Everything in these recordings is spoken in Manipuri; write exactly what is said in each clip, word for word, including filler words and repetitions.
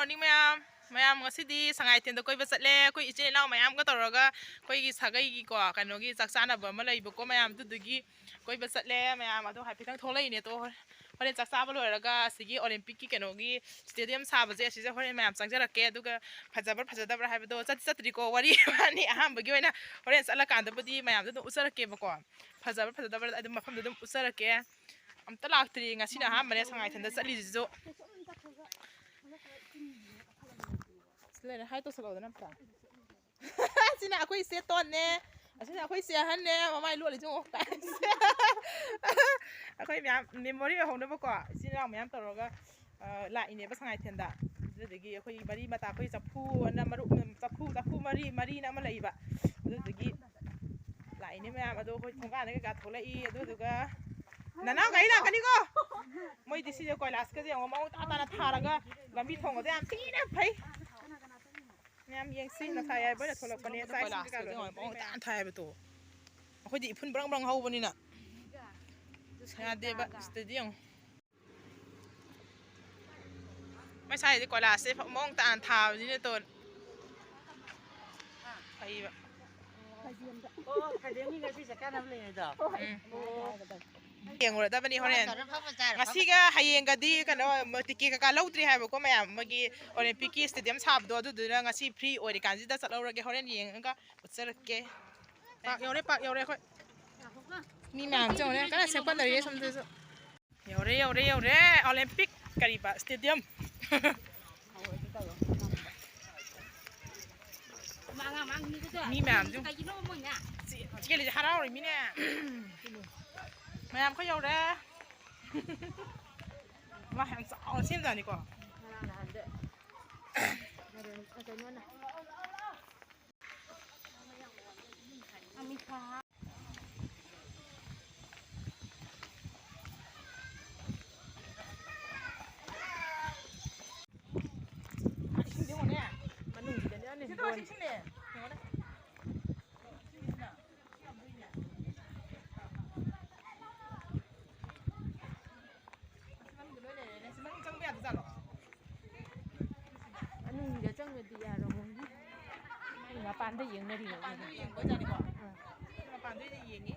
ꯃꯣꯔꯅꯤꯡ ꯃꯌꯥꯝ꯫ ꯃꯌꯥꯝ, ꯉꯁꯤꯗꯤ ꯁꯉꯥꯏꯊꯦꯜꯗ ꯀꯣꯏꯕ ꯆꯠꯂꯦ꯫ ꯑꯩꯈꯣꯏ ꯏꯆꯤꯜ ꯏꯅꯥꯎ ꯃꯌꯥꯝꯒ ꯇꯧꯔꯒ ꯑꯩꯈꯣꯏꯒꯤ ꯁꯥꯒꯩꯒꯤꯀꯣ, ꯀꯩꯅꯣꯒꯤ ꯆꯥꯛ ꯆꯥꯅꯕ ꯑꯃ ꯂꯩꯕꯀꯣ, ꯃꯌꯥꯝ ꯑꯗꯨꯗꯨꯒꯤ ꯀꯣꯏꯕ ꯆꯠꯂꯦ꯫ ꯃꯌꯥꯝ ꯑꯗꯣ ꯍꯥꯏꯐꯦꯠꯇꯪ ꯊꯣꯛꯂꯛꯏꯅꯦ꯫ ꯑꯗꯣ ꯍꯣꯔꯦꯟ ꯆꯥꯛ ꯆꯥꯕ ꯂꯣꯏꯔꯒ ꯑꯁꯤꯒꯤ ꯑꯣꯂꯦꯝꯄꯤꯛꯀꯤ ꯀꯩꯅꯣꯒꯤ ꯁ꯭ꯇꯦꯗꯤꯌꯝ ꯁꯥꯕꯁꯦ, ꯑꯁꯤꯗ ꯍꯣꯔꯦꯟ ꯃꯌꯥꯝ ꯆꯪꯖꯔꯛꯀꯦ꯫ ꯑꯗꯨꯒ ꯐꯖꯕ꯭ꯔꯥ ꯐꯖꯗꯕ꯭ꯔꯥ ꯍꯥꯏꯕꯗꯣ ꯆꯠꯇꯤ ꯆꯠꯇ꯭ꯔꯤꯀꯣ, ꯋꯥꯔꯤ ꯋꯥꯅꯤ꯫ ꯑꯍꯥꯟꯕꯒꯤ ꯑꯣꯏꯅ ꯍꯣꯔꯦꯟ ꯆꯠꯂꯀꯥꯟꯗꯕꯨꯗꯤ ꯃꯌꯥꯝꯗ ꯑꯗꯨꯝ ꯎꯠꯆꯔꯛꯀꯦꯕꯀꯣ, ꯐꯖꯕ꯭ꯔꯥ ꯐꯖꯗꯕ꯭ꯔꯥ ꯑꯗꯨꯝ ꯃꯐꯝꯗ ꯑꯗꯨꯝ ꯎꯠꯆꯔꯛꯀꯦ꯫ ꯑꯝꯇ ꯂꯥꯛꯇ꯭ꯔꯤ, ꯉꯁꯤꯅ ꯑꯍꯥꯟꯕꯅꯦ ꯁꯉꯥꯏꯊꯦꯜꯗ ꯆꯠꯂꯤꯁꯤꯁꯨ꯫ ꯁꯤ ꯂꯩꯔꯦ, ꯍꯥꯏ ꯇꯧꯁꯜꯂꯛꯑꯣꯗꯅ ꯑꯝꯇ꯫ ꯁꯤꯅ ꯑꯩꯈꯣꯏ ꯏꯆꯦ ꯇꯣꯟꯅꯦ, ꯑꯁꯤꯅ ꯑꯩꯈꯣꯏ ꯏꯆꯦ ꯑꯍꯟꯅꯦ, ꯃꯃꯥꯏ ꯂꯣꯜꯂꯤꯁꯦ ꯌꯦꯡꯉꯣ꯫ ꯑꯩꯈꯣꯏ ꯃꯌꯥꯝ ꯃꯦꯃꯣꯔꯤ ꯑꯣꯏꯍꯧꯅꯕꯀꯣ, ꯏꯆꯤꯜ ꯏꯅꯥꯎ ꯃꯌꯥꯝ ꯇꯧꯔꯒ, ꯑ, ꯂꯥꯛꯏꯅꯦꯕ ꯁꯉꯥꯏꯊꯦꯜꯗ꯫ ꯑꯗꯨꯗꯒꯤ ꯑꯩꯈꯣꯏ ꯃꯔꯤ ꯃꯇꯥ, ꯑꯩꯈꯣꯏ ꯆꯐꯨ ꯑꯅ ꯃꯔꯨꯞ, ꯆꯐꯨ, ꯆꯐꯨ ꯃꯔꯤ, ꯃꯔꯤꯅ ꯑꯃ ꯂꯩꯕ꯫ ꯑꯗꯨꯗꯒꯤ ꯂꯥꯛꯏꯅꯦ ꯃꯌꯥꯝ꯫ ꯑꯗꯣ ꯑꯩꯈꯣꯏ ꯊꯣꯡꯒꯥꯟꯗ ꯀꯩꯀꯥ ꯊꯣꯛꯂꯛꯏ꯫ ꯑꯗꯨꯗꯨꯒ ꯅꯅꯥꯎ ꯒꯥꯔꯤ ꯂꯥꯛꯀꯅꯤꯀꯣ꯫ ꯃꯣꯏꯗꯤ ꯁꯤꯁꯦ ꯀꯣꯏꯂꯥꯁꯀꯁꯦ ꯌꯦꯡꯉꯣ, ꯃꯑꯣꯡ ꯇꯥ ꯇꯥꯅ ꯊꯥꯔꯒ ꯂꯝꯕꯤ ꯊꯣꯡꯒꯗꯣ ꯌꯥꯝ ꯊꯤꯅ ꯐꯩ꯫ ꯃꯌꯥꯝ ꯌꯦꯡꯁꯤ, ꯉꯁꯥꯏ ꯍꯥꯏꯕ ꯑꯣꯏꯅ ꯊꯣꯛꯂꯛꯄꯅꯦ꯫ ꯆꯥꯛ ꯏꯁꯤꯡ ꯀꯩꯀꯥ ꯀꯣꯏꯂꯥꯁꯀꯁꯦ ꯂꯣꯏꯔꯦ꯫ ꯌꯦꯡꯉꯣ, ꯃꯑꯣꯡ ꯇꯥꯅ ꯊꯥꯏ ꯍꯥꯏꯕꯗꯣ꯫ ꯑꯩꯈꯣꯏꯗꯤ ꯏꯐꯨꯟ ꯕ꯭ꯔꯪ ꯕ꯭ꯔꯪ ꯍꯧꯕꯅꯤꯅ ꯌꯥꯗꯦꯕ꯫ ꯁꯤꯗꯗꯤ ꯌꯦꯡꯉꯣ꯫ ꯃꯣꯏ ꯁ꯭ꯋꯥꯏꯗꯤ ꯀꯣꯏꯂꯥꯁꯁꯦ ꯃꯑꯣꯡ ꯇꯥꯅ ꯊꯥꯕꯅꯤꯅ ꯇꯣꯟ ꯐꯩꯕ꯫ ꯑꯣ, ꯈꯥꯏꯗꯦꯝꯒꯤ ꯉꯁꯤ ꯆꯥꯛ ꯆꯥꯅꯕ ꯂꯩ ꯍꯥꯏꯗꯣ? ꯎꯝ꯫ ꯑꯣ꯫ ꯌꯦꯡꯉꯨꯔꯗꯕꯅꯤ ꯍꯣꯔꯦꯟ꯫ ꯐꯝꯃ ꯆꯥꯔꯣ, ꯐꯝꯃ ꯉꯁꯤꯒ ꯍꯌꯦꯡꯒꯗꯤ ꯀꯩꯅꯣ, ꯇꯤꯀꯦꯠ ꯀꯩꯀꯥ ꯂꯧꯗ꯭ꯔꯤ ꯍꯥꯏꯕꯀꯣ ꯃꯌꯥꯝ꯫ ꯃꯣꯏꯒꯤ ꯑꯣꯂꯦꯝꯄꯤꯛꯀꯤ ꯁ꯭ꯇꯦꯗꯤꯌꯝ ꯁꯥꯕꯗꯣ, ꯑꯗꯨꯗꯨꯅ ꯉꯁꯤ ꯐ꯭ꯔꯤ ꯑꯣꯏꯔꯤꯀꯥꯟꯁꯤꯗ ꯆꯠꯍꯧꯔꯒꯦ, ꯍꯣꯔꯦꯟ ꯌꯦꯡꯉꯒ ꯎꯠꯆꯔꯛꯀꯦ꯫ ꯄꯥꯛ ꯌꯧꯔꯦ, ꯄꯥꯛ ꯌꯧꯔꯦ ꯑꯩꯈꯣꯏ꯫ ꯃꯤ ꯃꯌꯥꯝꯁꯦ ꯌꯦꯡꯉꯨꯅꯦ, ꯀꯟꯅ ꯁꯦꯝꯒꯠꯅꯔꯤꯌꯦ ꯁꯣꯝꯗꯁꯨ꯫ ꯌꯧꯔꯦ, ꯌꯧꯔꯦ, ꯌꯧꯔꯦ꯫ ꯑꯣꯂꯦꯝꯄꯤꯛ ꯀꯔꯤꯕ ꯁ꯭ꯇꯦꯗꯤꯌꯝ꯫ ꯃꯤ ꯃꯌꯥꯝꯁꯨ ꯆꯦꯜꯂꯤꯁꯦ ꯍꯔꯥꯎꯔꯤꯃꯤꯅꯦ꯫ ꯃꯌꯥꯝ ꯑꯩꯈꯣꯏ ꯌꯧꯔꯦ꯫ ꯃꯥ ꯌꯥꯝ ꯆꯥꯎꯅ ꯁꯦꯝꯖꯥꯠꯅꯤꯀꯣ꯫ ꯏꯁꯤꯡꯁꯦ ꯌꯦꯡꯉꯣꯅꯦ, ꯃꯅꯨꯡꯁꯤꯗꯅꯦ ꯌꯦꯡꯉꯣꯅꯦ꯫ ꯑꯁꯤ ꯃꯅꯨꯡꯗ ꯂꯣꯏ ꯂꯩꯔꯦꯅꯦ꯫ ꯁꯤ ꯃꯅꯨꯡ ꯆꯪꯕ ꯌꯥꯗꯖꯥꯠꯂꯣ? ꯃꯄꯥꯟꯗ ꯌꯦꯡꯅꯔꯤꯕ꯫ ꯃꯄꯥꯟꯗ ꯌꯦꯡꯕ ꯑꯣꯏꯖꯥꯠꯅꯤꯀꯣ? ꯎꯝ꯫ ꯃꯄꯥꯟꯗ ꯌꯦꯡꯉꯤ꯫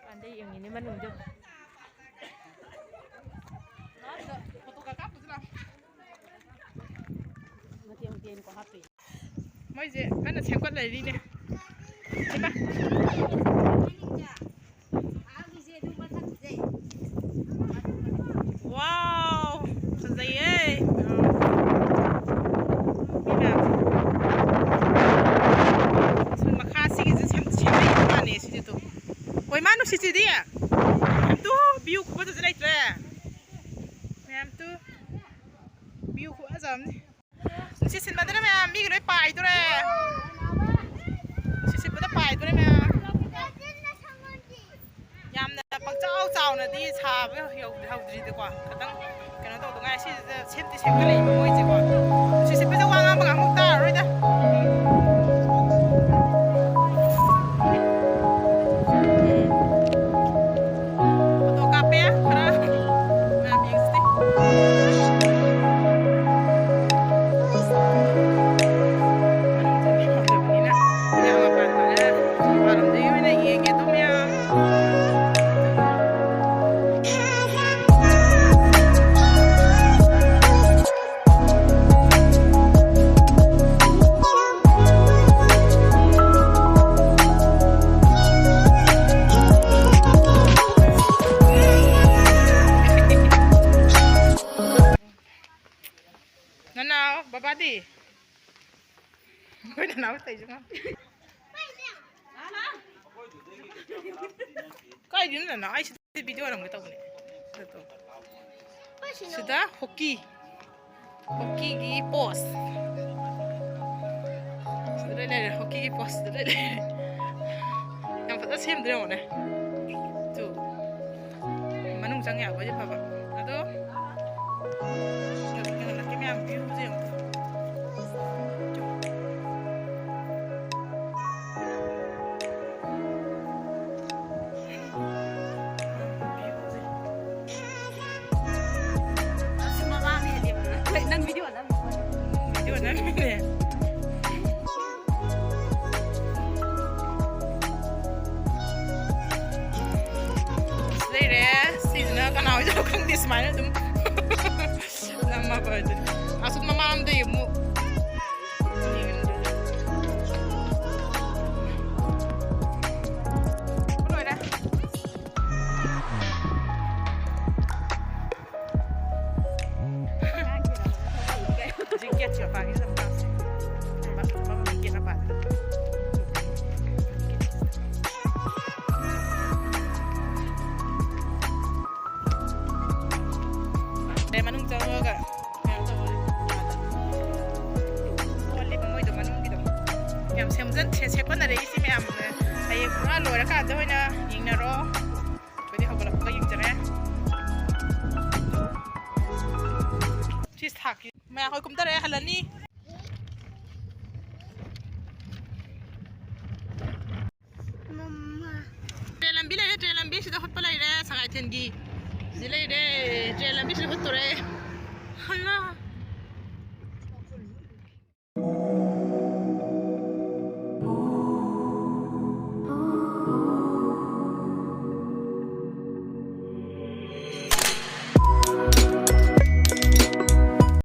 ꯃꯄꯥꯟꯗ ꯌꯦꯡꯉꯤꯅꯦ ꯃꯅꯨꯡꯗ꯫ ꯃꯇꯦꯛ ꯃꯇꯦꯛꯅꯤꯀꯣ ꯍꯥꯞꯄꯤ꯫ ꯃꯣꯏꯁꯦ ꯀꯟꯅ ꯁꯦꯝꯒꯠꯅꯔꯤꯅꯦ꯫ ꯍꯩꯃꯥ꯫ ꯋꯥꯎ, ꯐꯖꯩꯌꯦ꯫ ꯃꯤ ꯃꯌꯥꯝꯁꯦ꯫ ꯁꯣꯝ ꯃꯈꯥꯁꯤꯒꯤꯁꯦ ꯁꯦꯝ-, ꯁꯦꯝꯅꯩ ꯃꯥꯅꯦ ꯁꯤꯁꯦ ꯇꯨ꯫ ꯍꯣꯏ, ꯃꯥ ꯅꯨꯡꯁꯤꯠꯁꯤꯗꯤ꯫ ꯃꯌꯥꯝ ꯇꯨ, view ꯈꯨꯐꯖꯁꯦ ꯂꯩꯇ꯭ꯔꯦ꯫ ꯃꯌꯥꯝ ꯇꯨ, view ꯈꯨꯐꯖ ꯑꯃꯅꯤ꯫ ꯅꯨꯡꯁꯤꯠ ꯁꯤꯠꯄꯗꯅ ꯃꯌꯥꯝ ꯃꯤꯒ ꯂꯣꯏ ꯄꯥꯏꯗꯣꯔꯦ꯫ ꯅꯨꯡꯁꯤꯠ ꯁꯤꯠꯄꯗ ꯄꯥꯏꯗꯣꯔꯦ ꯃꯌꯥꯝ꯫ ꯌꯥꯝꯅ ꯄꯪꯆꯥꯎ ꯆꯥꯎꯅꯗꯤ ꯁꯥꯕ ꯌꯧ-, ꯍꯧꯗ꯭ꯔꯤꯗꯀꯣ꯫ ꯈꯤꯇꯪ ꯀꯩꯅꯣ ꯇꯧꯗ ꯉꯥꯏ꯫ ꯁꯤꯁꯤꯗ ꯁꯦꯝꯗꯤ ꯁꯦꯝꯒꯠꯂꯛꯏꯕ ꯃꯣꯏꯁꯦꯀꯣ꯫ ꯅꯨꯡꯁꯤꯠ ꯁꯤꯠꯄꯗ ꯋꯥ ꯉꯥꯡꯕꯒ ꯑꯃꯨꯛ ꯇꯥꯔꯔꯣꯏꯗ꯫ ꯐꯣꯇꯣ ꯀꯥꯞꯄꯦ ꯈꯔ꯫ ꯃꯌꯥꯝ ꯌꯦꯡꯁꯤꯇꯦ꯫ ꯃꯅꯨꯡꯗ ꯃꯤ ꯐꯪꯗꯕꯅꯤꯅ ꯃꯌꯥꯝ ꯃꯄꯥꯟ ꯃꯄꯥꯟ ꯂꯝꯗꯒꯤ ꯑꯣꯏꯅ ꯌꯦꯡꯉꯦ ꯑꯗꯣ ꯃꯌꯥꯝ꯫ ꯅꯅꯥꯎ ꯕꯕꯥꯗꯤ? ꯑꯩꯈꯣꯏ ꯅꯅꯥꯎ ꯇꯧꯔꯤꯁꯦ ꯉꯣ꯫ ꯀꯥꯏꯗꯩꯅꯣ ꯅꯅꯥꯎ? ꯑꯩ ꯁꯤꯗ video ꯅꯝꯒꯦ ꯇꯧꯕꯅꯦ꯫ ꯁꯤꯗ ꯇꯧ꯫ ꯁꯤꯗ ꯍꯣꯀꯤ꯫ ꯍꯣꯀꯤꯒꯤ pose꯫ ꯁꯤꯗ ꯂꯣꯏ ꯂꯩꯔꯦ, ꯍꯣꯀꯤꯒꯤ pose ꯁꯤꯗ ꯂꯣꯏ ꯂꯩꯔꯦ꯫ ꯌꯥꯝ ꯐꯖꯅ ꯁꯦꯝꯗ꯭ꯔꯥ ꯌꯦꯡꯉꯨꯅꯦ꯫ ꯇꯨ꯫ ꯃꯅꯨꯡ ꯆꯪ ꯌꯥꯕ ꯑꯣꯏꯗꯤ ꯐꯕ꯫ ꯑꯗꯣ ꯌꯦꯡꯍꯜꯂꯛꯀꯦ ꯃꯌꯥꯝ view ꯁꯦ ꯌꯦꯡꯉꯨ꯫ View ꯁꯦ꯫ ꯑꯁ, ꯃꯃꯥꯡꯅ ꯍꯦꯜꯂꯦꯕ꯫ ꯅꯪ video ꯅꯝꯃꯤꯔꯣ? Video ꯅꯝꯃꯤꯅꯦ꯫ ꯁꯨꯃꯥꯏꯅ ꯑꯗꯨꯝ ꯅꯝꯃꯒ ꯑꯗꯨꯝ ꯑꯁꯨꯝ ꯃꯃꯥꯡꯗꯩ ꯑꯃꯨꯛ ꯂꯣꯏꯔꯦ꯫ ꯍꯧꯖꯤꯛ ꯒꯦꯠꯁꯤ ꯃꯄꯥꯟꯒꯤꯁꯤꯗ ꯑꯃꯨꯛ ꯂꯥꯛꯁꯦ꯫ ꯃꯃꯥꯡꯒꯤ ꯒꯦꯠ ꯃꯄꯥꯟꯁꯤꯗ꯫ ꯑꯗꯩ ꯃꯅꯨꯡ ꯆꯪꯉꯒ ꯀꯩꯅꯣ ꯇꯧꯔꯦ꯫ ꯑꯣꯜꯂꯤꯕ ꯃꯣꯏꯗꯣ ꯃꯅꯨꯡꯒꯤꯗꯣ꯫ ꯌꯥꯝ ꯁꯦꯝꯖꯟ-, ꯁꯦ-, ꯁꯦꯝꯒꯠꯅꯔꯛꯏꯁꯤ ꯃꯌꯥꯝ꯫ ꯍꯌꯦꯡ ꯄꯨꯔꯥ ꯂꯣꯏꯔꯀꯥꯟꯗ ꯑꯣꯏꯅ ꯌꯦꯡꯅꯔꯣ꯫ ꯑꯩꯈꯣꯏꯗꯤ ꯍꯧꯒꯠꯂꯛꯄꯒ ꯌꯦꯡꯖꯔꯦ꯫ ꯁꯤ ꯊꯥꯛꯀꯤ ꯃꯌꯥꯝ ꯍꯣꯏ ꯀꯨꯝꯊꯔꯦ, ꯍꯜꯂꯅꯤ꯫ ꯇ꯭ꯔꯦꯟ ꯂꯝꯕꯤ ꯂꯩꯔꯦ, ꯇ꯭ꯔꯦꯟ ꯂꯝꯕꯤꯁꯤꯗ ꯍꯨꯠꯄ ꯂꯩꯔꯦ, ꯁꯉꯥꯏꯊꯦꯜꯒꯤ꯫ ꯁꯤ ꯂꯩꯔꯦ, ꯇ꯭ꯔꯦꯟ ꯂꯝꯕꯤꯁꯤꯗ ꯍꯨꯠꯇꯣꯔꯦ꯫